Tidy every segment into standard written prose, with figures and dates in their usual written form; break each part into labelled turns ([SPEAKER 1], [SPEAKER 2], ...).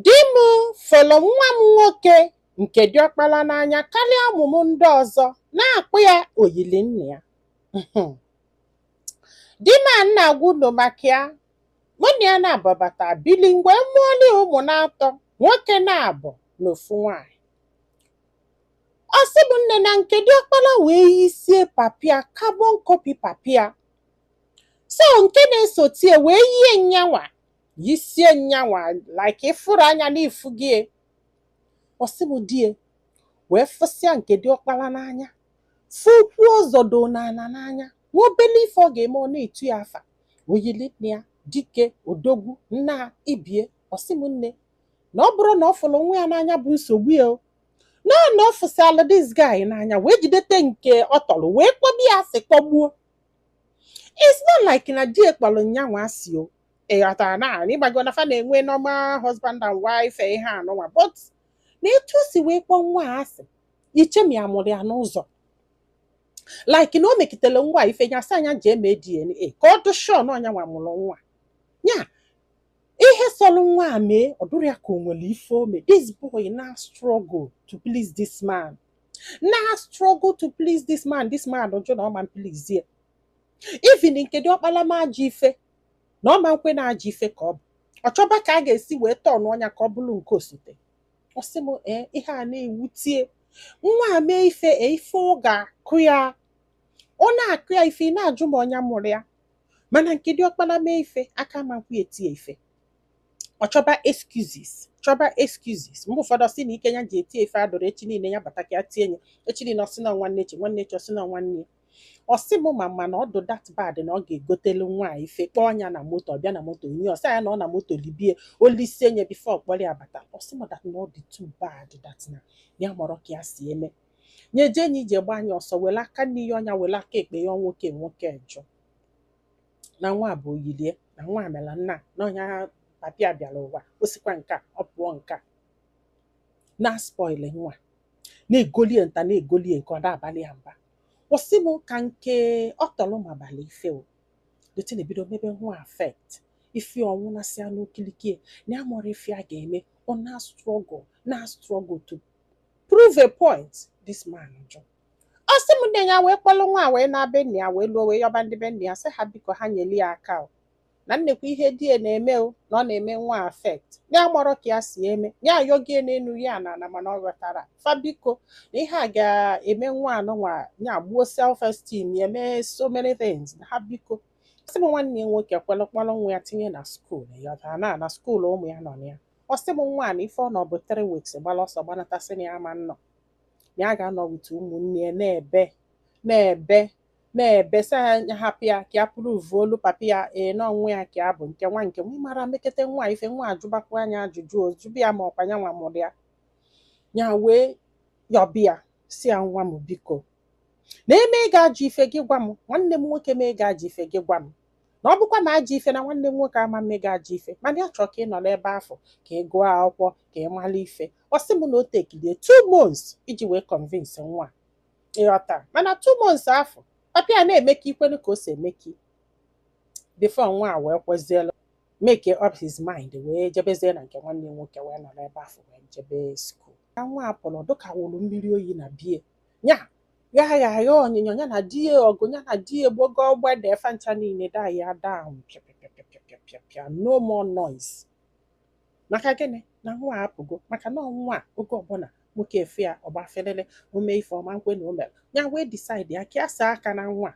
[SPEAKER 1] Di m fụlụ nwa m nwoke nke diọkpala n'anya karịa ụmụ m ndị ọzọ, na-akpụ ya oyili nna ya. Di m a na-agwa unu maka ya, mụ na ya na-ababata bili mgbe mụọla ụmụ na-atọ, nwoke na-abụ na ofu nwaanyị. Ọ sị bụ nne na nke diọkpala wee yisie papia, carbon copy papia. So nke na-esotie wee yie nyanwa, yisie nyanwa like ịfụrụ anya n'ifu gị. Ọ sị bụ die wee fụsịa nke diọkpala n'anya, fụkwuo ọzọdo n'ala n'anya. Nwa obele ife ọ ga-eme, ọ na-etu ya afa oyili nne ya, dike odogwu nna ibie. Ọ sị m nne na ọ bụrụ na ọ fụrụ nwa ya n'anya bụ nsogbu ya o. Na ọ fụsịalụ this guy n'anya wee jidete nke ọ tọrọ wee kpọbie ya asị, kpọgbuo. It's not like na di kpọrọ nyanwa asị o. Ịghọtara na ịgbago na fa na-enwe normal husband and wife ihe anụnwa, but na etu o si wee kpọọ nwa a asị, ichemi ya mụrụ ya n'ụzọ, like na o mekitere nwa ife ya, sị anya jee mee DNA ka ọ dị sure na ọnya nwa mụrụ nwa ya. Ihe sọlụ nwa a mee, ọ dụrụ ya ka o nwere ife ome. This boy na struggle to please this man, na struggle to please this man. This man jụ na ọma please ya. Even nke dị ọkpala m ajọ ife na ọma nkwe na ajọ ife ka ọ bụ, ọ chọba ka a ga-esi wee tọọ ọnya ka ọ bụrụ nke osote. Ọ sị m ee, ihe a na-ewutie nwa a mee ife ee, ife ọ ga-akụ ya, ọ na-akụ ya ife. Ị na-ajụ ma ọnya mụrụ ya. Mana nke dị ọkpala mee ife, aka makwu etie ife, ọ chọba excuses, chọba excuses. Mgbe ụfọdụ ọ sị na ike ya ji etie ife adụrụ. Echi niile ya bata ka ya tie ya, echi niile ọ sị na nwanne echi, nwanne echi ọ sị na nwanne ya. Ọ sị m ma mana ọ dụ that bad na ọ ga-egotelu nwa a ife, kpọọ ya na moto, ọ bịa na moto nye, ọ sị ya na ọ na moto libie olisie nye before kpọrọ ya bata. Ọ sị m that na ọ dị too bad, that na ya mọrọ ka ya si eme nye je enyi ije gba anya ọsọ, were aka nne ya ọnya, were aka ekpe ya. Nwoke nwoke jụ na nwa bụ oyilie, na nwa mere nna na ọnya papia bịara ụwa. O sikwa nke a ọ pụọ, nke a na spoil nwa, na-egolie nta, na-egolie nke ọ na-abalị ya mba. Kwụsị m ka nke ọ tọrọ m abalị ife o the thing ebido mebe nwa affect, ife ọnwụ nasịa n'okilikie na ya mọrọ ife a ga-eme. Ọ na struggle, na struggle to prove a point. This man jụ. Ọ sị m nne ya wee kpọrọ nwa wee na be nna ya, wee lụọ, wee yọba ndị be nna ya, sị ha biko, ha nyeli ya aka o, na nnekwa ihe die na-eme o, na ọ na-eme nwa affect, ya mọrọ ka ya si eme ya, ayọgie n'elu ya na ana, mana ọ ghọtara fa, biko, na ihe a ga-eme nwa anụnwa ya gbuo self esteem ya, eme so many things, na ha biko. Sị m nwanne ya nwoke kwelụ kpọrọ nwa ya tinye na school ya na na school ụmụ ya nọ na ya. Ọ sị m nwa na ife ọ nọ bụ 3 weeks, gbara ọsọ gbanatasị na ya ama nnọ, na ya ga-anọ with ụmụnne ya, na-ebe, na-ebe, na-ebe, sị ya hapụ ya ka ya prove olu papa ya ee na ọnwa ya ka ya bụ nke nwa, nke nwa mara mekete nwa ife. Nwa ajụbakwa anya ajụjụ, o jụbụ ya ma ọkwa ya nwa mụrụ ya. Ya wee yọbịa, si ya, nwa m, biko, na eme ị ga-ajụ ife gị gwa m, nwanne m nwoke mee ga-ajụ ife gị gwa m, na ọ bụkwa ma ajọ ife na nwanne m nwoke ama mme ga-ajụ ife, mana ya chọrọ ka ị nọ n'ebe afọ ka ị gụọ akwụkwọ, ka ị mara ife. Ọ sị m na o tekilie 2 months iji wee convince nwa a. Ịghọta, mana 2 months afọ papa ya na-emeka ikwenu ka o si emeki before nwa a wee kwezielu make up his mind, wee jebezie na nke nwanne ya nwoke, wee nọrọ ebe afọ wee jebe school. Ka nwa a pụrụ dịka wụrụ mmiri oyi na bie ya ya ya ya onyinyo ya na di ya ọgụ ya na di ya gbogo ọgbede efe ncha niile da ya down, pịa pịa pịa pịa pịa pịa pịa, no more noise. Maka gịnị? Na nwa a apụgo, maka na nwa a oge ọbụla nwoke efe ya ọgbafelele ome ife ọma nkwe na o mere ya, wee decide ya ka ya saa aka na nwa a.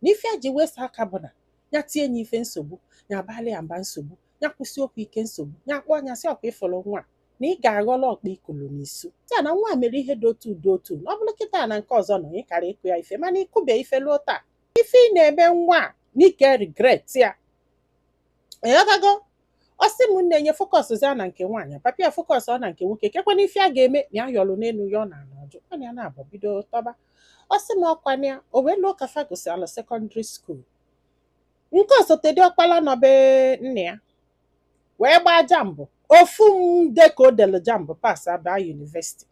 [SPEAKER 1] Na ife ya ji wee saa aka bụ na ya tie ya ife nsogbu, ya abalị ya mba nsogbu, ya kwụsị okwu ike nsogbu, ya kpọọ ya sị ọkwa ịfụrụ nwa a, na ị ga-aghọrọ ọkpa ikulu n'isu taa, na nwa a mere ihe dị otu dị otu, na ọ bụrụ kịta na nke ọzọ nọ ị kara ịkụ ya ife, mana ịkụbe ife luo taa, ife ị na-eme nwa a na ike regret ya. Ịghọtago? Ọ sị m nne nye focus ya na nke nwaanyị, papa ya focus ọ na nke nwoke, kekwana ife a ga-eme na ya yọlụ n'elu ya, ọ na-ana ọjụ ọ na ya na-abụ bido tọba. Ọ sị m ọkwana ya o wee lụọ ka fa gụsịalụ secondary school, nke osote dị ọkpala nọ be nna ya wee gbaa JAMB ofu nde ka o delu JAMB, pass, abaa university.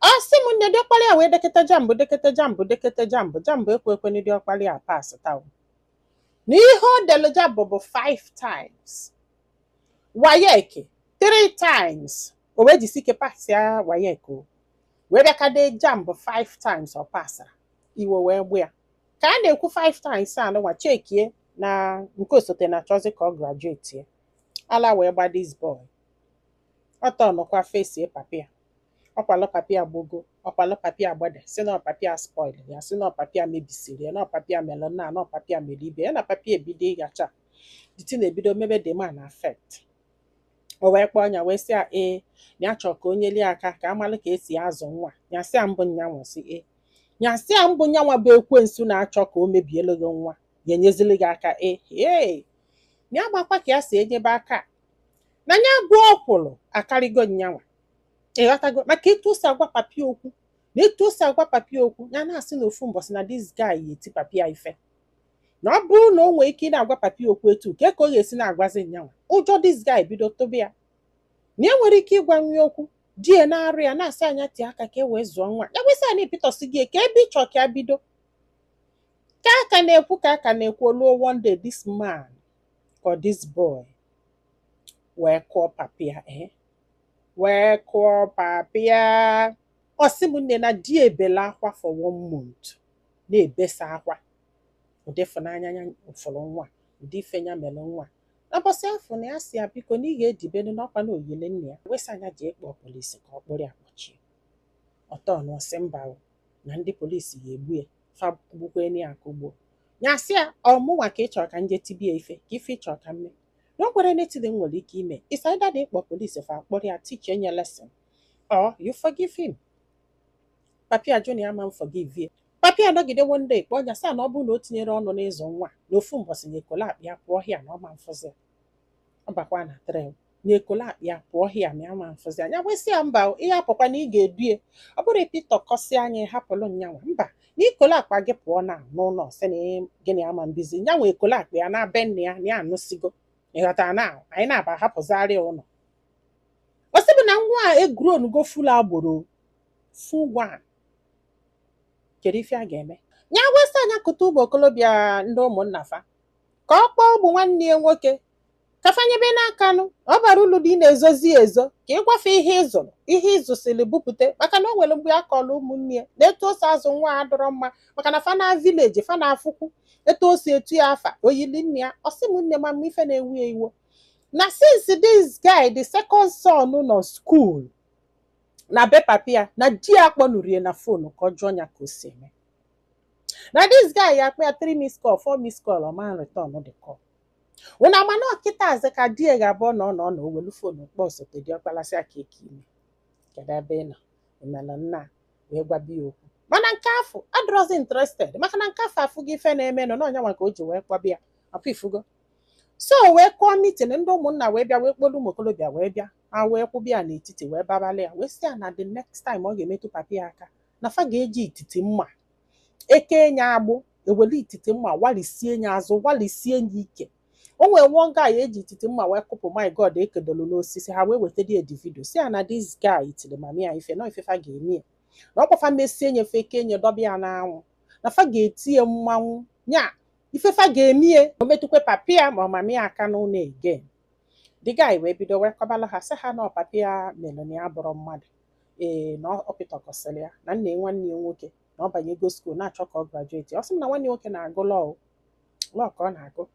[SPEAKER 1] Ọ sị m nne, diọkpara ya wee deketa JAMB, deketa JAMB, deketa JAMB, JAMB ekwe ekwe diọkpara ya pass taa, na ihe o delu JAMB bụ 5 times, WAEC. Three times o wee jisi ike pasịa WAEC, o wee bịa ka dee JAMB five times, ọ pasara. Iwe wee gbu ya. Ka a na-ekwu five times a nụnwa, chekie na nke osote na-achọzi ka ọ graduate ya, ala wee gba this boy. Ọ tọnụkwa fesie papi ya, ọkwalụ papi ya gbogo, ọkwalụ papi ya gbada, si na papi ya spoil ya, si na papi ya mebisiri ya, na papi ya melụ nna, na papi ya mere ibe ya, na papi ya ebido ịgacha the thing, ebido mebe the man affect. O wee kpọọ ya, wee sị ya ee, na ya chọrọ ka o nyeli aka ka amalụ ka esi azụ nwa ya. Sị ya mbụ nyanwa, sị ee, ya sị ya mbụ nyanwa bụ ekwensu na-achọ ka o mebielu gị nwa, ya enyezili gị aka. Ee, ee, ya gbakwa ka ya si enyebe aka na ya bụ ọkwụrụ akarịgo nyanwa. Ịghọtago maka etu o si agwa papi okwu na etu o si agwa papi okwu? Ya na-asị na ofu mbọsị na this guy ya eti papi ya ife, na ọ bụrụ na o nwee ike ị na-agwa papi okwu etu ke ka ọ ga-esi na-agwazi nyanwa. Ụjọ this guy bido tobe ya na e nwere ike ịgwa nwa okwu di ya na-arụ ya, na-asị anya tie aka ka e wee zụọ nwa ya. Gwesị anyị pịtọsị gị ka ebe ịchọ ka ya bido, ka aka na-ekwu, ka aka na-ekwu, luo one day this man or this boy wee kụọ papi ya, wee kụọ papi ya. Ọ sị m nne, na di ebele akwa for one month, na-ebesa akwa ụdị ịfụnanya ya fụrụ nwa, ụdị ife ya mere nwa. Na mbọsị afọ na ya si ya biko na ị ga-edibenu n'ọkwa na oyile nna ya, wesị anya jee kpọọ polisi ka ọ kpụrụ ya kpọchie. Ọtọ na ọsị mba o, na ndị polisi ga-egbu ya, fa gbukwenu ya akụgbuo ya. Sị ya ọmụnwa ka ị chọrọ ka nje tibie ife ka ife ị chọrọ ka mme na o nwere anything m nwere ike ime. It's either na ịkpọ polisi fa akpọrọ ya, teach enye lesson, or you forgive him. Papi ajụ na ya ma m forgive ya. Papi anọgide one day kpọọ ya, sị na ọ bụrụ na o tinyere ọnụ n'ịzụ nwa na ofu mbọsị na ekole akpa ya pụọ hịa, na ọ ma mfụzi ya. Ọ bakwa na tren na ekole akpa ya pụọ hịa, na ya ma mfụzi ya. Ya wesị ya mba, ihe apụkwa na ị ga-edue ọ bụrụ pịtọkọsị anya hapụlụ nyanwa, mba, na ikole akpa gị pụọ na n'ụlọ, sị na gịnị ama mbizi nyanwa ekole akpa ya na be nne ya, na ya anụsigo. Ịghọtara na anyị na-aba hapụzarị ụlọ. Ọ sị bụ na nwa a egronugo full agboro, full one. Kedu ife a ga-eme ya? Wesị anya kụta ụmụ okolobịa ndị ụmụnna fa ka ọ kpọọ ụmụ nwanne ya nwoke ka fanyebe n'aka nụ. Ọ bara ulu dị ị na-ezozi ezo ka ị gwafe ihe ịzụrụ, ihe ịzụsịrị bupute, maka na o nwere mgbe a kọrọ ụmụnne ya na etu o si azụ nwa a dọrọ mma, maka na fa na village fa na-afụkwu etu o si etu ya afa oyili nne ya. Ọ sị m nne, ma mma ife na-ewu ya iwo na since this guy, the second son, nọ school na be papi ya, na di ya kpọnụrụ ya na phone ka ọ jụọ ya ka o si eme, na this guy ya akpọ ya 3 miss call, 4 miss call, ọ ma return the call. Una mana ọkịta azị ka di ya ga-abụ nọ nọ na owelu phone kpọọ osote diọkpalasị aka eke ime, kedu ebe ị nọ, emela nna, wee gwabi ya okwu. Mana nke afọ adịrọzi interested, maka na nke afọ afụgo ife na-eme nọ n'ọnya nwa ka o ji wee kpọbịa ya ọkwa ifugo. So wee kụọ meeting, ndị ụmụnna wee bịa, wee kpolu ụmụ okolobịa wee bịa, ha wee kwụbịa n'etiti, wee babalị ya, wee sị ya na the next time ọ ga-emetụ papi ya aka, na fa ga-eji ititi mma eke nya agbụ, ewele ititi mma walisie nya azụ, walisie nya ike. O nwere one guy eji ititi mma wee kụpụ, my God, ekedolu n'osisi. Ha wee weta the video, si ya na this guy tiri mami ya ife na ife fa ga-eme ya, na ọkwa fa mesie nyefe eke nye dọba ya n'anwụ, na fa ga-eti ya mmanwụ nya ife fa ga-eme o metụkwe papi ya ma ọ mami ya aka n'ụlọ again. The guy wee bido wee kọbala ha, sị ha na ọ papi ya mere na ya bụrụ mmadụ, ee, na ọ pịtọkọsịrị ya na nna ya, nwanne ya nwoke na ọ banyego school na-achọ ka ọ graduate. Ọ sị m na nwanne ya nwoke na-agụ law, law ka ọ na-agụ,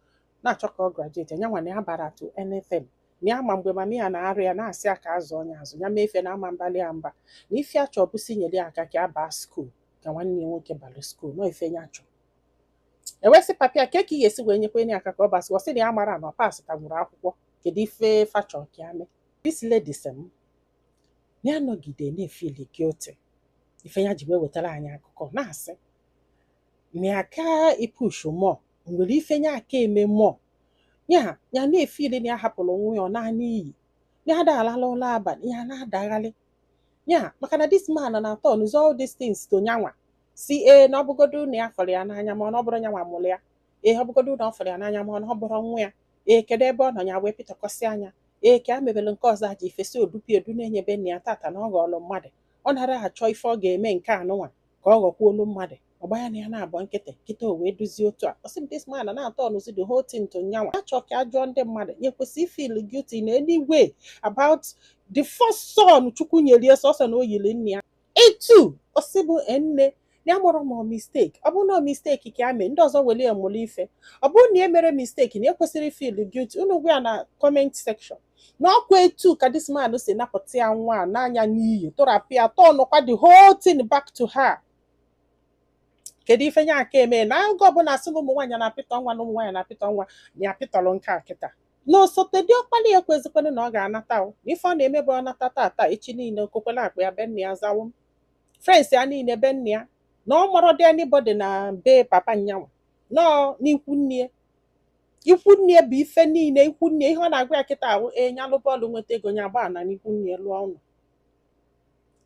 [SPEAKER 1] na-achọ ka ọ graduate. Nya nwa na ya bara to anything, na ya ma mgbe mami ya na-arụ ya, na-asị ya ka azụ onye azụ ya mee ife na ama mbalị ya mba, na ife achọ bụsi nyere ya aka ka ya baa school, ka nwanne ya nwoke balụ school nọ ife ya chọ. Ewesị papi ya ka ị ga-esi wee nyekwa ya aka ka ọ basị. Ọ sị na ya mara na ọ pasịtanwuru akwụkwọ. Kedu ife fachọ ka ya mee? This lady sị m na ya nọgide na-efeel guilty, ife ya ji wee wetara anyị akụkọ, na-asị na ya ka ipush mọ nwere ife ya aka eme mọ ya, ya na-efeel na ya hapụrụ nwa ya ọ naanị iyi, ya ada alala ụlọ abalị, ya na-adaghalị ya, maka na this man na-atọ ọnụzi all these things to nyanwa si ee, na ọ bụgodu na ya fọrọ ya n'anya, ma ọ na ọ bụrụ nyanwa mụrụ ya, ee, ọ bụgodu na ọ fọrọ ya n'anya, ma ọ na ọ bụrụ nwa ya, ee, kedu ebe ọ nọ? Ya wee pịtọkọsị anya, ee, ka a mebere nke ọzọ aja ifesi odupi edu na-enyebe nna ya tata na ọ ghọọlụ mmadụ, ọ nara achọ ife ọ ga-eme nke anụnwa ka ọ ghọkwuolu mmadụ. Ọgba ya na ya na-abụ nkịtị kịta, o wee duzie otu a. Ọ sị m, this man na-atọ ọnụzi the whole thing to nyanwa. Achọ ka a jụọ ndị mmadụ ya kwesị feel guilty in any way about the first son Chukwu nyere ya, sọsọ na o yiri nne ya etu. Ọ sị bụ nne ya mụrụ ma mistake, ọ bụrụ na mistake ka ya mee, ndị ọzọ were ya mụrụ ife. Ọ bụrụ na e mere mistake na ekwesịrị feel guilty, unu gwa ya na comment section. Na ọkwa etu ka this man si napụta ya nwa a n'anya n'iyi, tụrapụ ya, tọnụkwa the whole thing back to her. Kedu ife nye aka eme na oge ọbụla asị na ụmụ nwaanyị na-apịtọ nwa, na ụmụ nwaanyị na-apịtọ nwa, na ya pịtọrọ nke a kịta na osote diọkpala ya ekwezikwanụ na ọ ga-anata o. Na ife ọ na-eme bụ ọ nata tata, echi niile okokwela akpa ya be nna ya, zawụ friends ya niile be nna ya, na ọ mọrọ dị anybody na be papa nyanwa nọọ n'ikwu nne. Ikwu nne bụ ife niile, ikwu nne. Ihe ọ na-agwa ya kịta ahụ enyalụ bọọlụ nweta ego nya gbaa na n'ikwu nne lụọ ụlọ.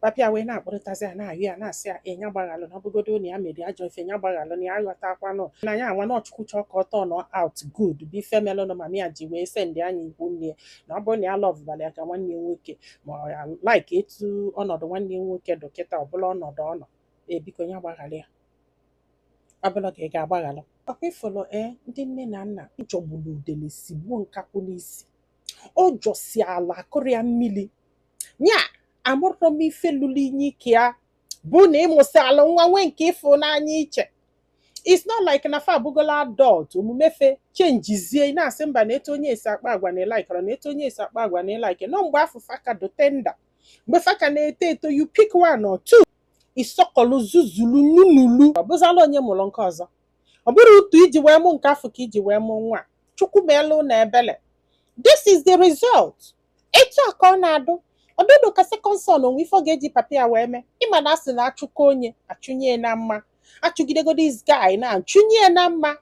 [SPEAKER 1] Papịa wee na-akpọrịtazi ya, na-ayọ ya, na-asị ya enya gbaghalụ, na ọbụgodo na ya meri ajọ ife, nya gbaghalụ, na ya aghọtakwanụ na ya anwa na Ọchukwu chọọ ka ọ turn out good bụ ife melụnụ mama ya ji wee send anya ikwu nne, na ọ bụrụ na ya lovebalị ya ka nwanne ya nwoke, ma ọ ya like etu ọnọdụ nwanne ya nwoke dị kịta, ọbụla ọnọdụ ọ nọ, ebiko ya gbaghalụ ya. Ọbụla ka ị ga-agbaghalụ ọkwa ifolo. Ee, ndị nne na nna jọgburu udele sigbuo nkakwụ n'isi, ọ jọsi ala akụrụ ya mmiri nya. Amụrụ m ife lụrụ inye ike ya bụ na ịmụsị alụ nwa nwee nke ịfụnanya iche. It's not like na fa abụgola adult, omume fe chenjizie, na-asị mba, na etu onye esi akpa agwa na ịlikọrọ, na etu onye esi akpa agwa na ịlike nọ. Mgbe afọ faka do tender, mgbe faka na-eto eto, you pick one or two, ịsọkọlụ zuzulu nunulu. Ọ bụzala onye mụrụ nke ọzọ, ọ bụrụ utu iji wee mụ nke afọ ka iji wee mụ nwa. Chukwu meelu na ebele, this is the result. Etu a ka ọ na-adụ ọdụdụ ka second son onwe ife ọ ga-eji papa ya wee mee. Ịma na asị na achụkọ onye achụnye na mma, achụgidego this guy na achụnye na mma.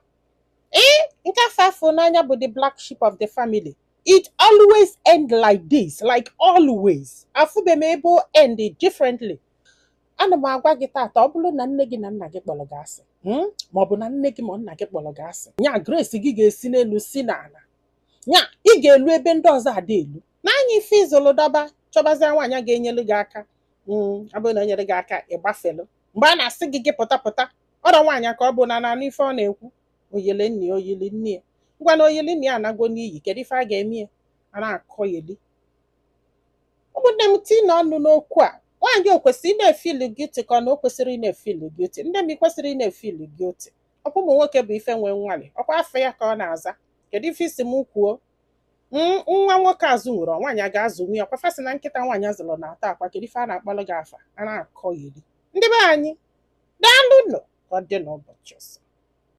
[SPEAKER 1] Ee, nke afọ afọ n'anya bụ the black sheep of the family. It always end like this, like always. Afụbe m ebe o end differently. Ana m agwa gị tata, ọ bụrụ na nne gị na nna gị kpọrọ gị asị, ma ọ bụ na nne gị ma nna gị kpọrọ gị asị, nya grace gị ga-esi n'elu si n'ala, nya ị ga-elu ebe ndị ọzọ ada elu n'anya. Ife ịzụlụ dọba, chọbazie nwaanyị ga-enyelu gị aka. Ọ bụrụ na o nyere gị aka, ịgbafelu. Mgbe a na-asị gị gị pụta pụta, ọrọ nwaanyị ka ọ bụ na na-anụ ife ọ na-ekwu. Oyele nne ya, oyili nne ya, ngwa na oyili nne ya anago n'iyi. Kedu ife a ga-eme ya? A na-akọ yeli. Ụmụnne m, tii na ọnụ n'okwu a. Nwaanyị o kwesịrị ị na-efeel guilty, ka ọ na o kwesịrị ị na-efeel guilty? Nne m, ị kwesịrị ị na-efeel guilty. Ọkwa ụmụ nwoke bụ ife nwe nwale, ọkwa afọ ya ka ọ na-aza. Kedu ife isi m kwuo? Nwa nwoke azụ nwere nwaanyị a ga-azụ nwa ya. Kwa sị na nkịta nwaanyị azụrụ na-ata akwa. Kedu ife a na-akpọrọ gị afa a na-akọ yiri? Ndị be anyị, daalụ nụ, ka ọ dị n'ụbọchị ọzọ.